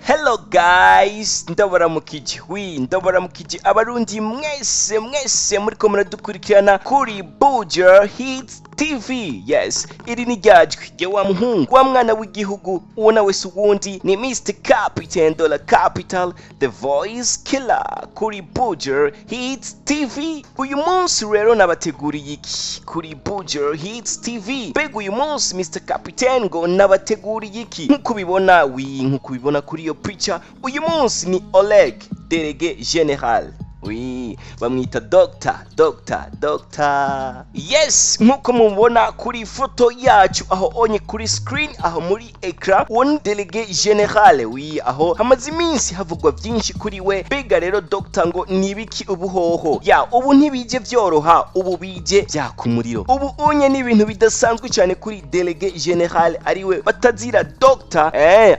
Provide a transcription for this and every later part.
Hello guys, ndabaramukije, oui, ndabaramukije Abarundi mwese mwese muriko muradukurikirana kuri Buja Hits TV. Yes, iri ni ryajwi rya wa muhungu wa mwana w'igihugu, uwo nawe si uwundi, ni Mr Capitan Dollar Capital, the voice killer, kuri Buja Hits TV. Uyu munsi rero nabateguriye iki kuri Buja Hits TV? Mbega uyu munsi Mr Capitan ngo nabateguriye iki? Nk'uko ubibona, oui, nk'uko ubibona kuri iyo picha, uyu munsi ni Oleg Délégué Général, oui, bamwita Dr Dr Dr. Yes, nk'uko mubona kuri foto yacu aho onye kuri screen, aho muri écran, uwo ni Délégué Général, oui, aho hamaze iminsi havugwa byinshi kuri we. Mbega rero Dr ngo ni ibiki ubuhoho ya ubu? Ntibije byoroha, ubu bije byaka umuriro. Ubu unye ni ibintu bidasanzwe cyane kuri Délégué Général, ariwe batazira Dr.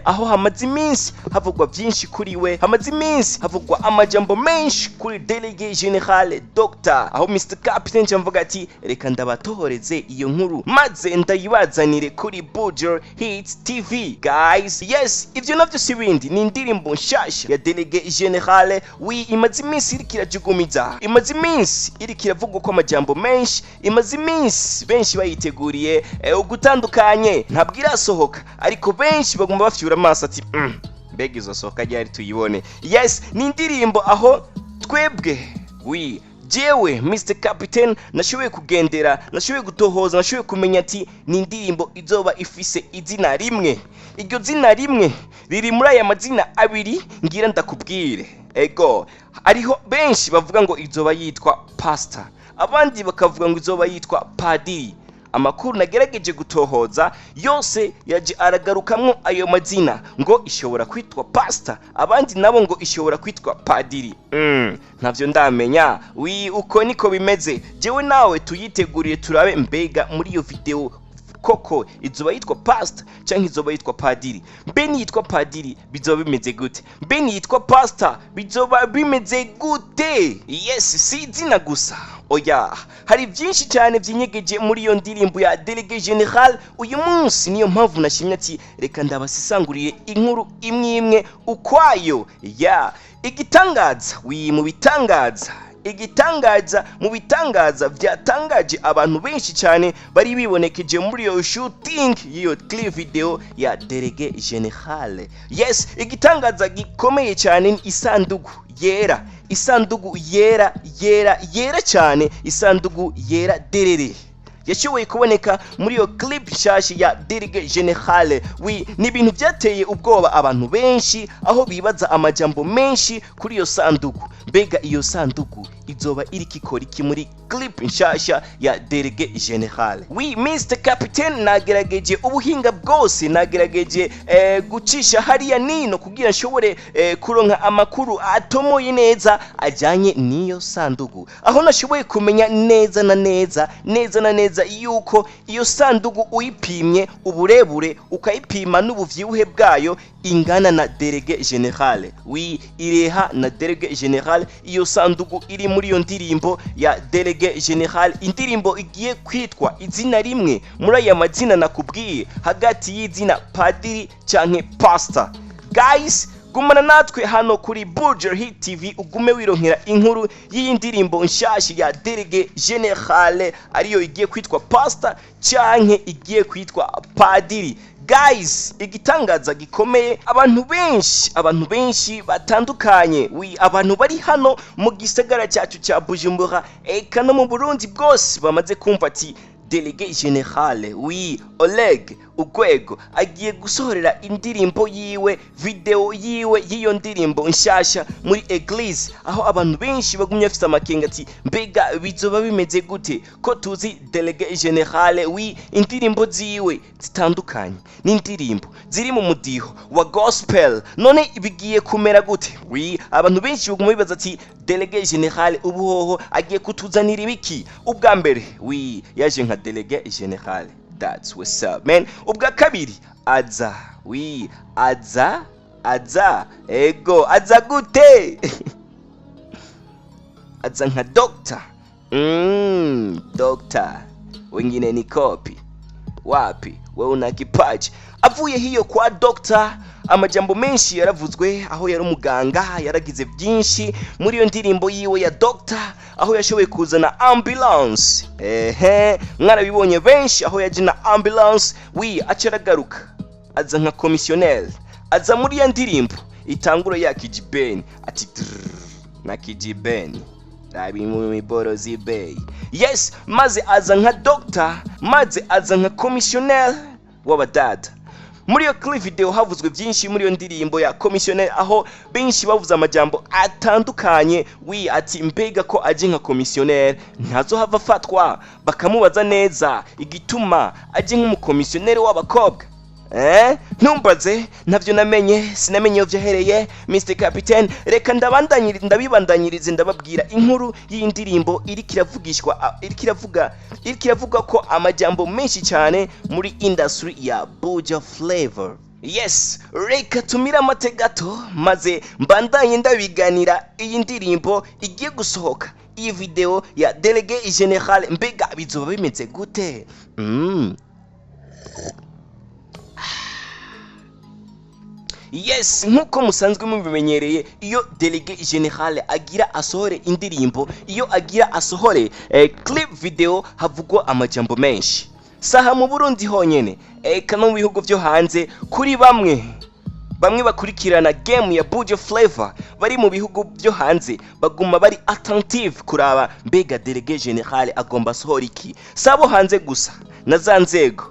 Aho hamaze iminsi havugwa byinshi kuri we, hamaze iminsi havugwa amajambo menshi kuri Délégué Général Dr., aho Mr Captain mvuga ati reka ndabatohoreze iyo nkuru maze ndayibazanire kuri Buja Hits TV, guys. Yes, ivyo navyo si bindi, ni indirimbo nshasha ya Délégué Général, oui, imaze iminsi iriko irajugumiza, imaze iminsi iriko iravugwa ko amajambo menshi, imaze iminsi benshi bayiteguriye ugutandukanye. Ntabwo irasohoka, ariko benshi baguma bafyura amaso ati mbega izosohoka ryari tuyibone?" Yes, ni indirimbo aho twebwe, oui, jewe Mr Captain nashoboye kugendera, nashoboye gutohoza, nashoboye kumenya ati ni indirimbo izoba ifise izina rimwe. Iryo zina rimwe riri muri aya mazina abiri ngira ndakubwire. Ego, hariho benshi bavuga ngo izoba yitwa Pastor, abandi bakavuga ngo izoba yitwa Padiri. Amakuru nagerageje gutohoza yose yaje aragarukamwo ayo mazina, ngo ishobora kwitwa Pastor, abandi nabo ngo ishobora kwitwa Padiri. Ntavyo ndamenya, oui, uko niko bimeze. Jewe nawe tuyiteguriye, turabe mbega muri iyo video koko izoba yitwa Pastor canke izoba yitwa Padiri. Mbe niyitwa Padiri bizoba bimeze gute? Mbe niyitwa Pastor bizoba bimeze gute? Yes, si izina gusa, oya, hari byinshi cyane byinyegeje muri iyo ndirimbo ya Délégué Général uyu munsi. Niyo mpamvu nashimye ati reka ndabasesanguriye inkuru imwe imwe ukwayo. Ya igitangaza, oui, mu bitangaza, igitangaza mu bitangaza byatangaje abantu benshi cyane bari bibonekeje muri iyo shooting y'iyo clip video ya Délégué Général, yes, igitangaza gikomeye cyane ni isanduku yera, isanduku yera yera yera cyane, isanduku yera derere yashoboye kuboneka muri iyo clip nshasha ya Délégué Général. Oui, ni ibintu byateye ubwoba abantu benshi, aho bibaza amajambo menshi kuri iyo sanduku. Mbega iyo sanduku izoba iriko ikora iki muri clip nshasha ya Délégué Général? Oui, Mr Captain nagerageje ubuhinga bwose, nagerageje gucisha hariya nino kugira nshobore kuronka amakuru atomoye neza ajyanye n'iyo sanduku, aho nashoboye kumenya neza na neza, neza na neza yuko iyo sanduku uyipimye uburebure, ukayipima n'ubuvyibuhe bwayo, ingana na Délégué Général. Oui, ireha na Délégué Général, iyo sanduku iri muri iyo ndirimbo ya Délégué Général, indirimbo igiye kwitwa izina rimwe muri aya mazina nakubwiye, hagati y'izina Padiri canke Pastor. Guys, gumana natwe hano kuri Buja Hit TV, ugume wironkera inkuru y'iyi ndirimbo nshasha ya Délégué Général, ariyo igiye kwitwa Pastor canke igiye kwitwa Padiri. Guys, igitangaza gikomeye, abantu benshi, abantu benshi batandukanye, oui, abantu bari hano mu gisagara cyacu cya Bujumbura, eka no mu Burundi bwose, bamaze kumva ati Délégué Général, oui, Oleg Ugwego agiye gusohorera indirimbo yiwe, video yiwe y'iyo ndirimbo nshasha muri église, aho abantu benshi bagumye bafite amakenga ati mbega bizoba bimeze gute, ko tuzi Délégué Général, oui, indirimbo ziwe zitandukanye n'indirimbo ziri mu mudiho wa gospel, none bigiye kumera gute? Oui, abantu benshi baguma bibaza ati Délégué Général ubuhoho agiye kutuzanira ibiki? Ubwa mbere, oui, yaje nka Délégué Général, that's what's up, man. Ubwa kabiri aza, oui, aza aza, ego, aza gute? Aza nka doctor. Doctor wengine ni copy, wapi, we una kipaji. Avuye hiyo kwa doctor, Amajambo menshi yaravuzwe aho yari umuganga, yaragize byinshi muri iyo ndirimbo yiwe ya Doctor, aho yashoboye kuzana ambulance. Ehe, mwarabibonye benshi aho yaje na ambulance. Oui, aca aragaruka aza nka commissionnaire, aza muri ya ndirimbo itangura ya Kijibeni ati "Drrrr, na Kijibeni rabi mu miborozi bay". Yes, maze aza nka doctor, maze aza nka commissionnaire w'abadada. Muri iyo clip video havuzwe byinshi muri iyo ndirimbo ya commissionnaire, aho benshi bavuze amajambo atandukanye. Oui, ati mbega ko aje nka commissionnaire ntazohava afatwa? Bakamubaza neza igituma aje nk'umukomisiyoneri w'abakobwa. Ntumbaze, ntabyo namenye, sinamenye iyo byahereye. Mr Captain, reka ndabibandanyirize, ndababwira inkuru y'iyi ndirimbo iriko iravugishwa, iriko iravuga ko amajambo menshi cyane muri industry ya Buja Flavor. Yes, reka tumire amate gato maze mbandanye ndabiganira iyi ndirimbo igiye gusohoka, iyi video ya Délégué Général. Mbega bizoba bimeze gute? Yes, nk'uko musanzwe mubimenyereye, iyo Délégué Général agira asohore indirimbo, iyo agira asohore clip video, havugwa amajambo menshi. Saha mu Burundi honyene, eka no mu bihugu byo hanze. Kuri bamwe bamwe bakurikirana game ya Buja Flavor bari mu bihugu byo hanze, baguma bari attentive kuraba mbega Délégué Général agomba asohora iki. Sabo hanze gusa, na za nzego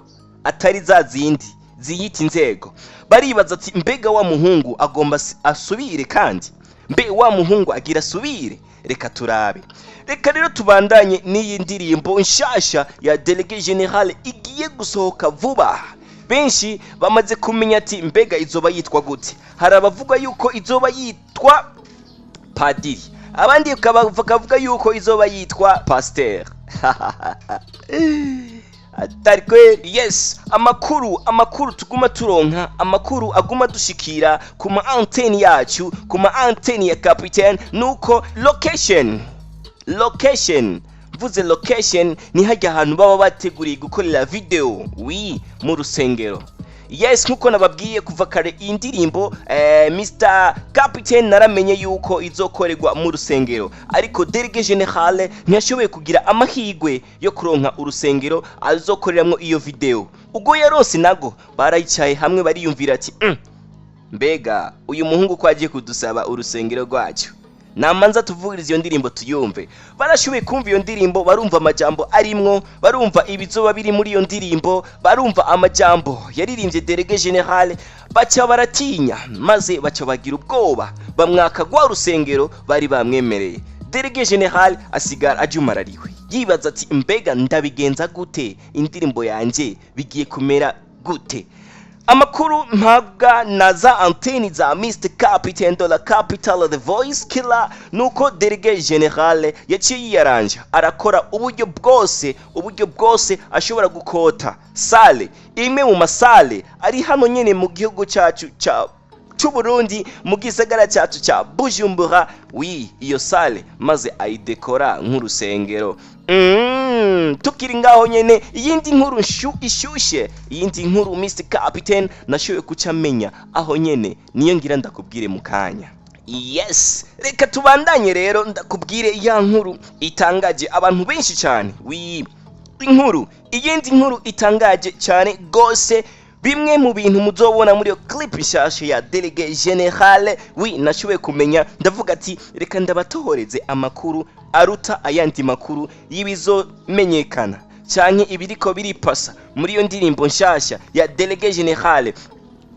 atari za zindi ziyita inzego baribaza ati mbega wa muhungu agomba asubire kandi, mbe wa muhungu agira asubire? Reka turabe. Reka rero tubandanye n'iyi ndirimbo nshasha ya Délégué Général igiye gusohoka vuba. Benshi bamaze kumenya ati mbega izoba yitwa gute? Hari abavuga yuko izoba yitwa Padiri, abandi bakavuga yuko izoba yitwa Pasteur. Atari kweli? Yes, amakuru tuguma turonka, amakuru aguma dushikira ku ma antenne yacu, ku ma antenne ya Capitaine, nuko location, mvuze location ni hajya ahantu baba bateguriye gukorera video. Oui, mu rusengero. Yes, nkuko nababwiye kuva kare, iyi ndirimbo, Mr Captain, naramenye yuko izokorerwa mu rusengero, ariko Délégué Général ntiyashoboye kugira amahirwe yo kuronka urusengero azokoreramwo iyo video. Ubwo yaronse nago barayicaye hamwe bariyumvira ati mbega uyu muhungu ko agiye kudusaba urusengero rwacu, namanza tuvugiriza iyo ndirimbo tuyumve." Barashoboye kumva iyo ndirimbo, barumva amajambo arimwo, barumva ibizoba biri muri iyo ndirimbo, barumva amajambo yaririmbye Délégué Général, baca baratinya, maze baca bagira ubwoba, bamwaka rwa rusengero bari bamwemereye. Délégué Général asigara ajumarariwe, yibaza ati mbega ndabigenza gute? Indirimbo yanjye bigiye kumera gute? Amakuru mpabwa na za anteni za Mr Captain de la Capital, The Voice Killer, nuko Délégué Général yaciye yiyaranja, arakora uburyo bwose ashobora gukota salle imwe mu masale ari hano nyene mu gihugu cyacu ca c'Uburundi, mu gisagara cyacu cya Bujumbura. Oui, iyo salle maze ayidekora nk'urusengero. Tukiri ngaho nyene, iyindi nkuru ishushe, iyindi nkuru Mr Captain nashoboye kuca menya aho nyene, niyo ngira ndakubwire mu kanya. Yes, reka tubandanye rero ndakubwire ya nkuru itangaje abantu benshi cyane. Oui, iyindi nkuru itangaje cyane gose, bimwe mu bintu muzobona muri iyo clip nshasha ya Délégué Général. Oui, nashoboye kumenya, ndavuga ati reka ndabatohoreze amakuru aruta ayandi makuru y'ibizomenyekana canke ibiriko biripasa muri iyo ndirimbo nshasha ya Délégué Général,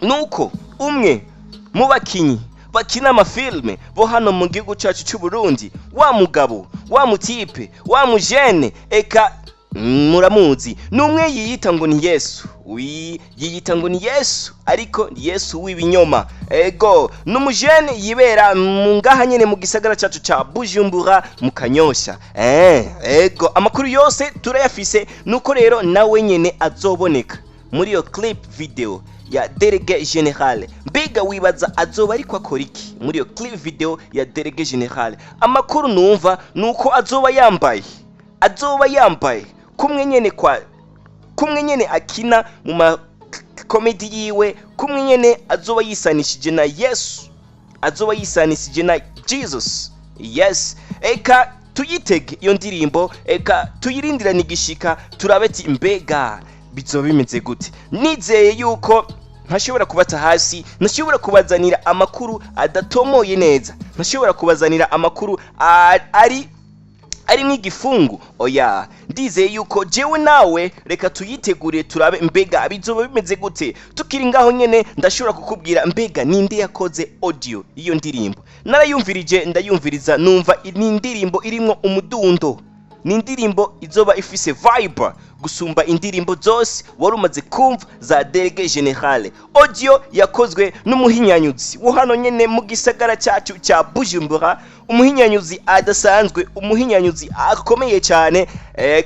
nuko umwe mu bakinyi bakina amafilme bo hano mu gihugu cyacu cy'u Burundi, wa mugabo, wa mutipe, wa mujene, eka muramuzi, ni umwe yiyita ngo ni Yesu. Oui, yiyita ngo ni Yesu, ariko ni Yesu w'ibinyoma. Ego, ni umujene yibera mu ngaha nyene mu gisagara cyacu ca Bujumbura, mu Kanyosha. Ego, amakuru yose turayafise, nuko rero nawe nyene azoboneka muri iyo clip video ya Délégué Général. Mbega wibaza azoba ariko akora iki muri iyo clip video ya Délégué Général? Amakuru numva nuko azoba yambaye kumwe nyene kwa kumwe nyene akina mu ma Comedy yiwe kumwe nyene azoba yisanishije na Yesu, azoba yisanishije na Jesus. Yes, eka tuyitege iyo ndirimbo, eka tuyirindirane igishika, turabe ati mbega bizoba bimeze gute. Nizeye yuko ntashobora kubata hasi, ntashobora kubazanira amakuru adatomoye neza, ntashobora kubazanira amakuru ari nk'igifungu. Oya, ndizeye yuko jewe nawe reka tuyitegure, turabe mbega bizoba bimeze gute. Tukiri ngaho nyene, ndashobora kukubwira mbega ninde yakoze audio iyo ndirimbo. Narayumvirije, ndayumviriza, numva ni indirimbo irimwo umudundo, ni indirimbo izoba ifise vibe gusumba indirimbo zose wari umaze kumva za Délégué Général. Audio yakozwe n'umuhinyanyuzi wo hano nyene mu gisagara cyacu cya Bujumbura, umuhinyanyuzi adasanzwe, umuhinyanyuzi akomeye cyane.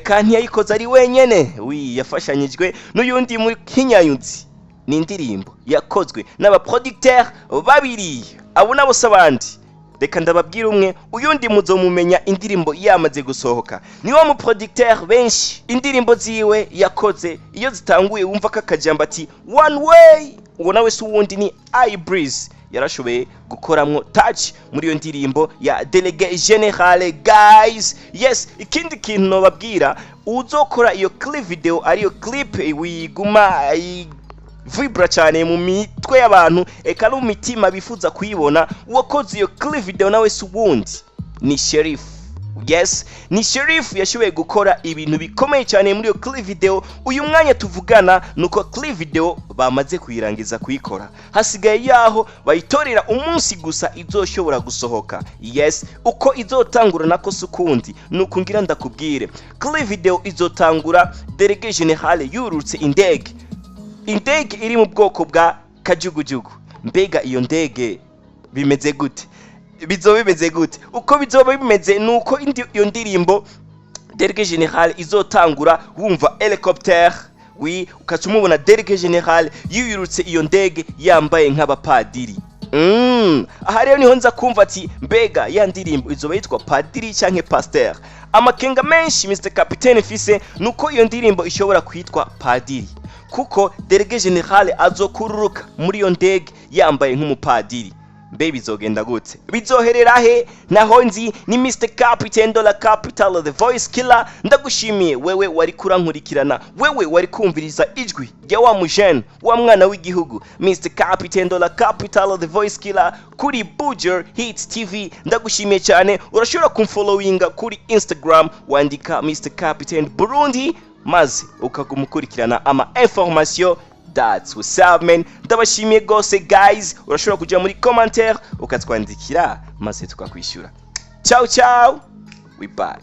Kandi yayikoze ari wenyene, wi yafashanyijwe n'uyundi muhinyanyuzi. Ni indirimbo yakozwe n'abaproducteur babiri. Abo nabo si abandi, reka ndababwira umwe, uyundi muzomumenya indirimbo yamaze gusohoka. Niwo mu producteur benshi indirimbo ziwe yakoze iyo zitanguye wumva ko akajambo ati "one way". Uwo nawe si uwundi, ni Ibreeze. Yarashoboye gukoramwo touch muri iyo ndirimbo ya Délégué Général, guys. Yes, ikindi kintu nobabwira, uzokora iyo clip video, ariyo clip wiguma vibra cyane mu mitwe y'abantu, eka no mu mitima bifuza kuyibona, uwakoze iyo clip video nawe si uwundi, ni Sheriff. Yes, ni Sheriff yashoboye gukora ibintu bikomeye cyane muri iyo clip video. Uyu mwanya tuvugana nuko clip video bamaze kuyirangiza kuyikora, hasigaye yaho bayitorera umunsi gusa izoshobora gusohoka. Yes, uko izotangura nako si ukundi, nuko ngira ndakubwire, clip video izotangura Délégué Général yurutse indege, indege iri mu bwoko bwa kajugujugu. Mbega iyo ndege bimeze gute? Bizoba bimeze gute? Uko bizoba bimeze nuko iyo ndirimbo Délégué Général izotangura wumva hélicoptère, wi ukaca umubona Délégué Général yiyurutse iyo ndege yambaye nk'abapadiri. Aha rero niho nza kumva ati mbega ya ndirimbo izoba yitwa Padiri canke Pasteur? Amakenga menshi Mr Capitaine mfise nuko iyo ndirimbo ishobora kwitwa Padiri, kuko Délégué Général azokururuka muri iyo ndege yambaye nk'umupadiri. Mbe bizogenda gute? Bizoherera he? Naho nzi ni Mr Captain de la Capital, the Voice Killer. Ndagushimiye wewe wari kurankurikirana, wewe wari kumviriza ijwi rya wa mujene, wa mwana w'igihugu, Mr Captain de la Capital, the Voice Killer, kuri Buja Hits TV. Ndagushimiye cyane. Urashobora kumfollowinga kuri Instagram, wandika Mr Captain Burundi, maze ukaguma ukurikirana ama information. That's what's up, man. Ndabashimiye gose, guys. Urashobora kuja muri commentaire ukatwandikira, maze tukakwishyura. Ciao ciao, we back.